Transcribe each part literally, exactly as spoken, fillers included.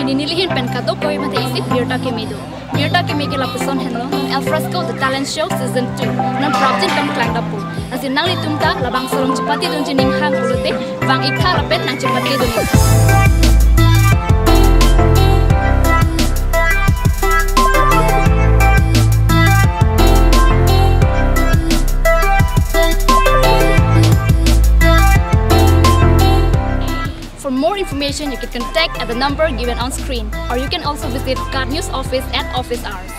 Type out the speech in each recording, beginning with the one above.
Neli hin pen kadokave mate isi birta keme do. Birta keme ke lapuson henlo, non Al Fresco The Talent Show Season two. Non prapjin pen klangdampo. Lasi nanglitum ta labangso along chepatedunji ning hang pulote, vang-iktha lapen nangchepatedun. For more information, you can contact at the number given on screen, or you can also visit KAT News office at office hours.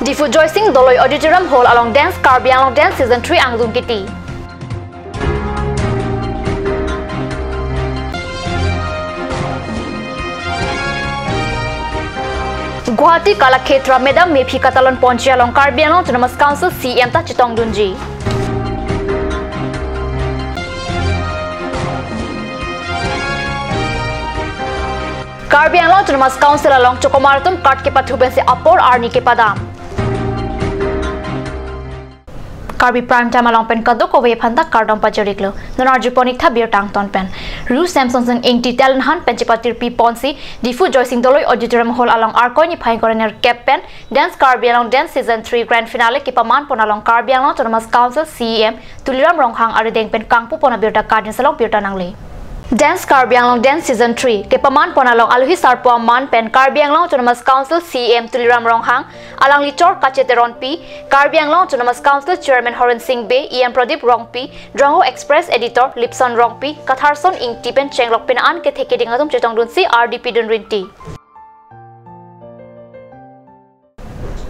Diphu Joysing Doloi Auditorium Hall along Dance Karbi Anglong Dance Season three angdung kiti. Guwahati Kalakshetra Madam Mephi katalon ponji along Karbi Anglong Autonomous Council C E M ta chetongdunji. Karbi Anglong Autonomous Council along chokomar atum card kepathu pensi apor arni kepadam. Karbi Prime Time along pen kadokave aphan ta kardom pajir-iklo. Non arjupon-iktha birta angton pen. Ru Samson Sing Ingti Talent Hunt pen chepatirpi ponsi Diphu Joysing Doloi Auditorium Hall along Arkoi niphai ingkoi ra nerkep pen Dance Karbi Anglong Dance Season three Grand Finale kepaman pon along Karbi Anglong Autonomous Council C E M Tuliram Ronghang arideng pen kangpu pon abirta KAT News along birta nangle. Dance Karbi Anglong Dance Season three kepaman pon along alohi sarpo aman pen Karbi Anglong Autonomous Council C E M Tuliram Ronghang, alangli chor Kache Teronpi, Karbi Anglong Autonomous Council Chairman Horen Sing Bey, E M Pradip Rongpi, Drongho Express Editor Lipson Rongpi, Katharson Ingti pen chenglok penang an kethe keding atum chetongdunsi ardi pidun rinti.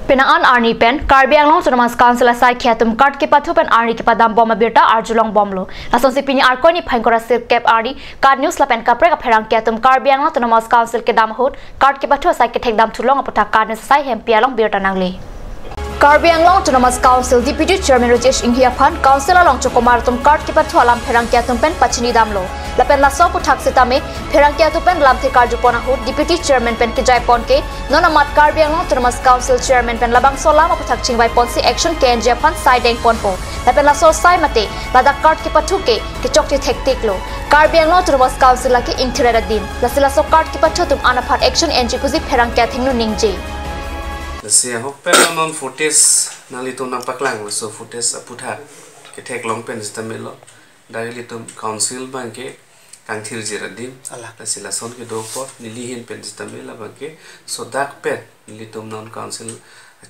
Penang an arni pen Karbi Anglong Autonomous Council asaikhi atum card kepathu pen arni kepadam bom abirta arjulong bomlo. Lasonsi pini Arkoi niphai ingkoi ra sirkep arni KAT News lapen kaprek apherangke atum Karbi Anglong Autonomous Council kedam ahut card kepathu asai kethekdam thulong aputhak KAT News asai hempi along birta nangle. Karbi Anglong Autonomous Council Deputy Chairman Rajesh Inghi aphan Council along chokomar atum card kepathu alam pherangke atum pen pachinidamlo. Lapen laso aputhak sitame pherangke atum pen lamthe karjupon ahut Deputy Chairman pen kejai pon ke non amat Karbi Anglong Autonomous Council Chairman pen labangso alam aputhak chingvai ponsi action ke-enji aphan sai deng ponpo. Lapen laso asai mate ladak card kepathu ke kechokche thektiklo. Karbi Anglong Autonomous Council lake ingthir adim. Lasi laso card kepathu atum an aphan action enji pusi pherangke athengno ningje. Lasi ahok pen non footage nanglitum nangpaklang, laso footage aputhak ketheklong pen sitame lo. Dak ilitum council abangke kangthirjir adim. Ala. Lasi lason kedo apot neli hin pen sitame labangke sodak pen nelitum non council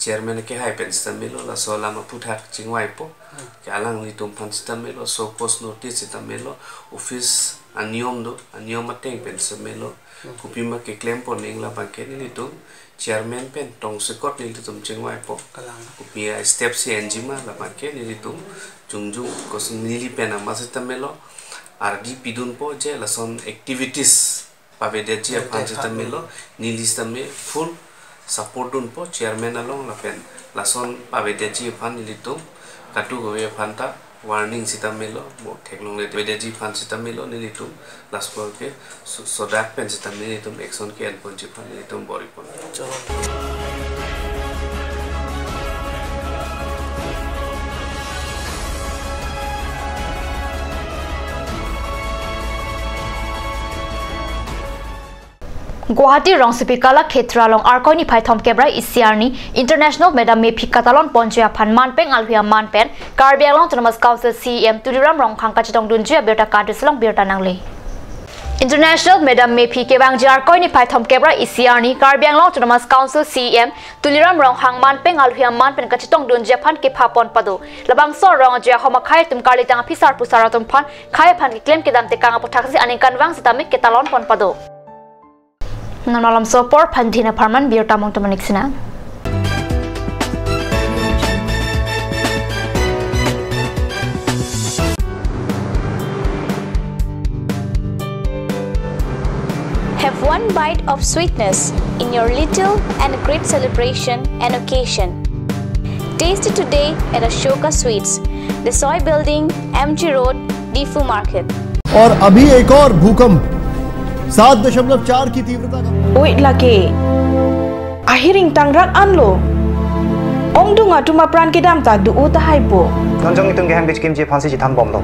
chairman kehai pen sitame lo, laso alam aputhak chingvaipo. Hmm. Ke alanglitum aphan sitame lo, show cause notice sitame lo, office aniyom do, aniyom ateng pen sitame lo. Hmm. Kopima keklem pon ning labangke nelitum chairman pen tongsekot nelitum chingvaipo. Kalang. Kopi astep si enji ma labangke nelitum jongjong kosong neli pen amat sitame lo, ardi pidunpo je lason activities pavedetji aphan sitame lo, neli sitame full support dunpo chairman along lapen lason pavedetji aphan nelitum kadokave aphan ta warning sitame lo, mo theklonglevedetji aphan sitame lo, nelitum last call ke so-, sodak pen sitame nelitum action ke-en ponji aphan nelitum bor-ipon. Guwahati Rongsopi Kalakshetra along Arkoi niphai thomkep ra isi arni International Madam Mephi katalon ponji aphan manpeng alohi aman pen Karbi Anglong Autonomous Council C E M Tuliram Ronghang kachetongdunji abirta KAT News along birta nangle. International Madam Mephi kevangji Arkoi niphai thomkep ra isi arni Karbi Anglong Autonomous Council C E M Tuliram Ronghang manpeng alohi aman pen kachetongdunji aphan kepha pon pado. Labangso arong ajoine ahom akhei atum karlitang aphisar pusar atum aphan khei aphan keklem kedam tekang aputhaksi aningkanvang sitame ketalon pon pado. Non malomso apor aphan dina pharman birta mong tumanik sina. Have one bite of sweetness in your little and great celebration and occasion. Taste it today at Ashoka Sweets, Desoi Building, M G Road, Diphu Market. और अभी एक और भूकंप सात दशमलव चार की तीव्रता का। Oi lake. Ahiring tangrak anlo. Ongdung atum apran kedam ta do-o tahai po. Non jong itum ke hem kechikimji aphansi chethan bomlo.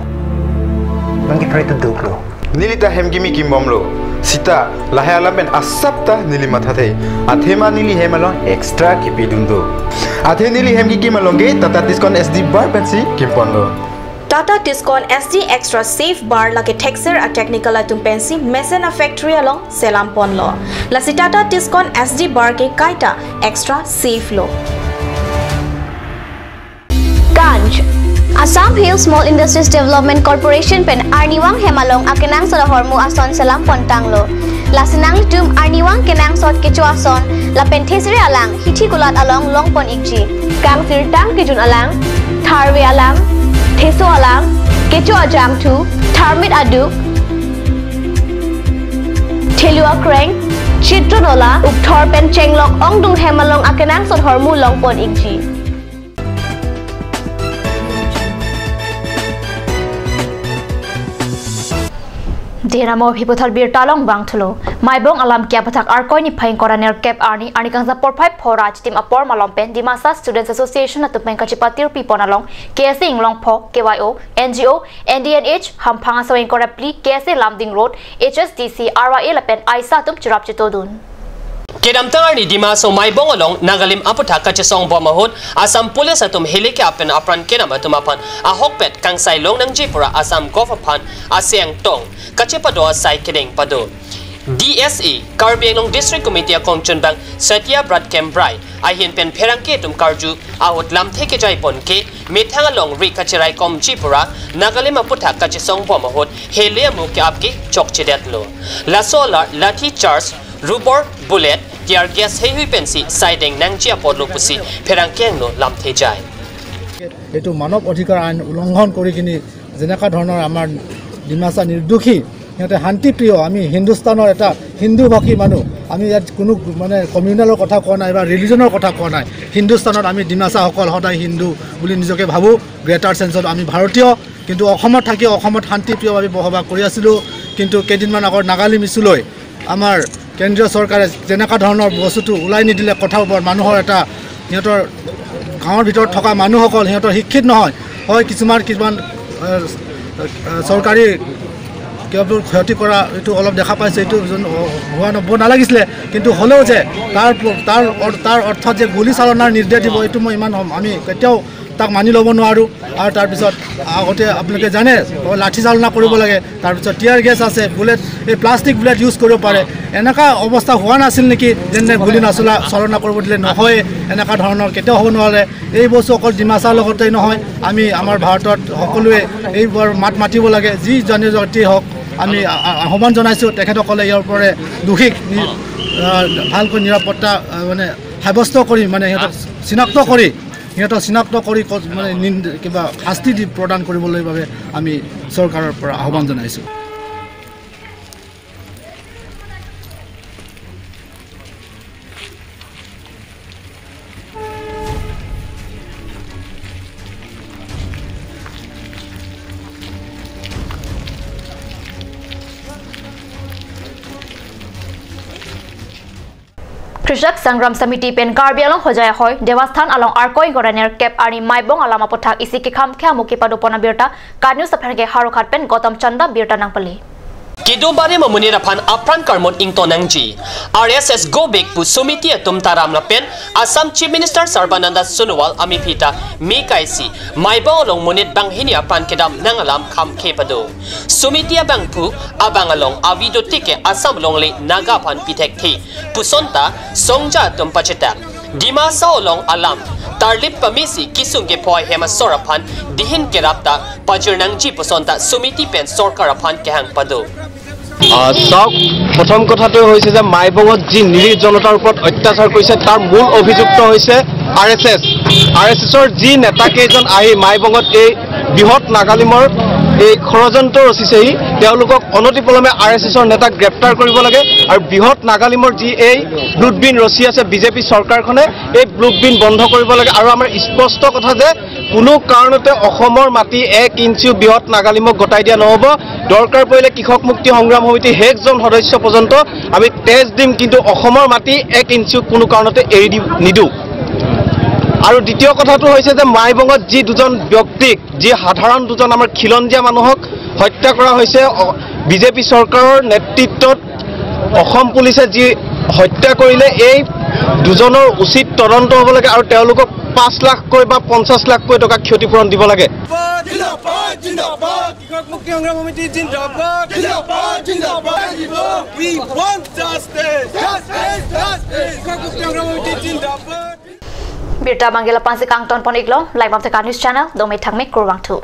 Non ke pray to do lo. Neli ta hem kimi kim bomlo. Sita, lahai alam pen asap ta neli mathathe. Athema neli hem along extra kipidun do. Athe neli hem kikim along ke Tata Tiscon S D bar pensi kimponlo. Tata Tiscon S D Extra Safe Bar lake thekser a-technical atum pensi mesen a-factory along selam ponlo. Lasi Tata Tiscon S D bar ke kaita extra safe lo. Ganj. Assam Hill Small Industries Development Corporation pen arnivang hem along akenangsot ahormu ason selam pontanglo. Lasi nanglitum arnivang kenangsot kecho ason lapen thesere alang hithi kulat along longpon ikji. Kangsirtang kejun alang, tharve alang, theso alang, kecho ajangthu, tharmit aduk, thelu akreng, chitron ola, ukthor pen chenglok ongdung hem along akenangsot ahormu longpon ikji. Dena mo aphi puthot birta along vangthulo. Maibong alam ke aputhak Arkoi niphai ingkoi ra nerkep arni, arni kangsa porphai pho ra chitim apor malom pen Dimasa Students Association atum pen kachepatirpi pon along K S A Inglongpho, K Y O, N G O, N D N H, Hamphang Asong ingkoi ra phli, K S A Lumding Road, H S D C, R Y A lapen AISA atum cherap chetodun. Kedamtang arni Dima Hasao Maibong along Nagalim aputhak kachesong bom ahut Assam Police atum hilike apen apran kedam atum aphan ahokpet kangsai long nangji pura Assam Govt aphan aseng tong kachepado asai kedeng pado. D S A Karbi Anglong District Committee akongchunbang Satya Brat Kembrai ahin pen pherangke atum karju ahut lamthe kejai pon ke methang alongri kacherai komji pura Nagalim aputhak kachesong bom ahut hele amu ke-ap ke chokchedetlo. Laso la lathi charge, rubber bullet, tear gas heihui pensi saideng nangji apotlo pusi pherangke angno lamthe jai. এইটো মানৱ অধিকাৰ আইন উলংঘন কৰি কিনি যেনেকুৱা ধৰণৰ আমাৰ ডিমাচা নিৰ্দোষী, সিহঁতে শান্তিপ্ৰিয়, আমি হিন্দুস্তানৰ এটা হিন্দুভাষী মানুহ, আমি ইয়াত কোনো মানে কমিউনেলৰ কথা কোৱা নাই বা ৰিলিজনৰ কথা কোৱা নাই। হিন্দুস্তানত আমি ডিমাচাসকল সদায় হিন্দু বুলি নিজকে ভাবোঁ, গ্ৰেটাৰ চেন্সত আমি ভাৰতীয়, কিন্তু অসমত থাকি অসমত শান্তিপ্ৰিয়ভাৱে বসবাস কৰি আছিলোঁ। কিন্তু কেইদিনমান আগত নাগালিম ইছ্যুলৈ আমাৰ কেন্দ্ৰীয় চৰকাৰে যেনেকুৱা ধৰণৰ বস্তুটো ওলাই নিদিলে, কথাৰ ওপৰত মানুহৰ এটা, সিহঁতৰ গাঁৱৰ ভিতৰত থকা মানুহসকল সিহঁতৰ শিক্ষিত নহয়, হয় কিছুমান কিছুমান আহ, আহ, চৰকাৰী কিবাবোৰ ক্ষতি কৰা এইটো অলপ দেখা পাইছে। এইটো যেন, অ, হোৱা নব নালাগিছিলে, কিন্তু হ'লেও যে তাৰ প- তাৰ অৰ- তাৰ অৰ্থত যে গুলী চালনাৰ নিৰ্দেশ দিব, এইটো মই ইমান হম- আমি কেতিয়াও তাক মানি ল'ব নোৱাৰোঁ। আৰু তাৰপিছত আগতে আপোনালোকে জানে, লাঠি চালনা কৰিব লাগে, তাৰপিছত টিয়াৰ গেছ আছে, বুলেট, এই প্লাষ্টিক বুলেট ইউজ কৰিব পাৰে। এনেকুৱা অৱস্থা হোৱা নাছিল নেকি যেনে গুলী নাচলা চালনা কৰিব দিলে নহয়? এনেকুৱা ধৰণৰ কেতিয়াও হ'ব নোৱাৰে। এই বস্তু অকল ডিমাচাৰ লগতেই নহয়, আমি আমাৰ ভাৰতত সকলোৱে এইবোৰ মাত মাতিব লাগে। যি জনজাতি হওক, আমি আ- আ- আহ্বান জনাইছোঁ তেখেতসকলে ইয়াৰ ওপৰত দোষীক নি- আহ, ভালকৈ নিৰাপত্তা আহ, মানে সাব্যস্ত কৰি, মানে সিহঁতক চিনাক্ত কৰি, সিহঁতক চিনাক্ত কৰি ক- মানে নিন্দ- কিবা শাস্তি দি প্ৰদান কৰিবলৈ বাবে আমি চৰকাৰৰ পৰা আহ্বান জনাইছোঁ। Krishak Sangram Samiti pen Karbi Anglong Hojai Ahoi Dewasthan along Arkoi ingkoi ra nerkep arni Maibong alam aputhak isi kekham khe amu kepado pon abirta KAT News aphan ke Howraghat pen Gautam Chanda birta nangpale. Kedobare mamunir aphan apran karmot ington nangji. R S S go back pu Samiti atum taram lapen Assam Chief Minister Sarbananda Sonowal amephi ta me kaisi Maibong along monit banghini apran kedam nang alam kham khe pado. Samiti abangphu abang along avi do tik ke Assam alongle Naga aphan pithekthe puson ta songja atum pachetak. Dima Hasao along alam tarlip pamesi kesung kepho ahem asor aphan dihin kerap ta pajir nangji puson ta Samiti pen sorkar aphan kehang pado. আহ, চাওক, প্ৰথম কথাটো হৈছে যে মাইবঙত যি নিৰীহ জনতাৰ ওপৰত অত্যাচাৰ কৰিছে, তাৰ মূল অভিযুক্ত হৈছে আৰ এছ এছ। আৰ এছ এছৰ যি নেতাকেইজন আহি মাইবঙত এই বৃহৎ নাগালিমৰ এই ষড়যন্ত্ৰ ৰচিছেহি, তেওঁলোকক অনতিপলমে আৰ এছ এছৰ নেতাক গ্ৰেপ্তাৰ কৰিব লাগে আৰু বৃহৎ নাগালিমৰ যি এই ব্লুট বিন ৰচি আছে বিজেপি চৰকাৰখনে, এই ব্লুট বিন বন্ধ কৰিব লাগে। আৰু আমাৰ স্পষ্ট কথা যে কোনো কাৰণতে অসমৰ মাটি এক ইঞ্চিও বৃহৎ নাগালিমক গতাই দিয়া নহ'ব। দৰকাৰ পৰিলে কৃষক মুক্তি সংগ্ৰাম সমিতিৰ শেষজন সদস্য পৰ্যন্ত আমি তেজ দিম, কিন্তু অসমৰ মাটি এক ইঞ্চিও কোনো কাৰণতে এৰি দি নিদিওঁ। আৰু দ্বিতীয় কথাটো হৈছে যে মাইবঙত যি দুজন ব্যক্তিক, যি সাধাৰণ দুজন আমাৰ খিলঞ্জীয়া মানুহক হত্যা কৰা হৈছে বিজেপি চৰকাৰৰ নেতৃত্বত, অসম পুলিচে যি হত্যা কৰিলে, এই দুজনৰ উচিত তদন্ত হ'ব লাগে আৰু তেওঁলোকক পাঁচ লাখকৈ বা পঞ্চাছ লাখকৈ টকা ক্ষতিপূৰণ দিব লাগে। জিন্দাবাদ, জিন্দাবাদ। কৃষক মুক্তি সংগ্ৰাম সমিতি জিন্দাবাদ। জিন্দাবাদ, জিন্দাবাদ। We want justice. Justice, justice. কৃষক মুক্তি সংগ্ৰাম সমিতি জিন্দাবাদ। Birta abangke la-ansi kangton pon-iklo, like bam tekang news channel, dome thangme kurvangthu.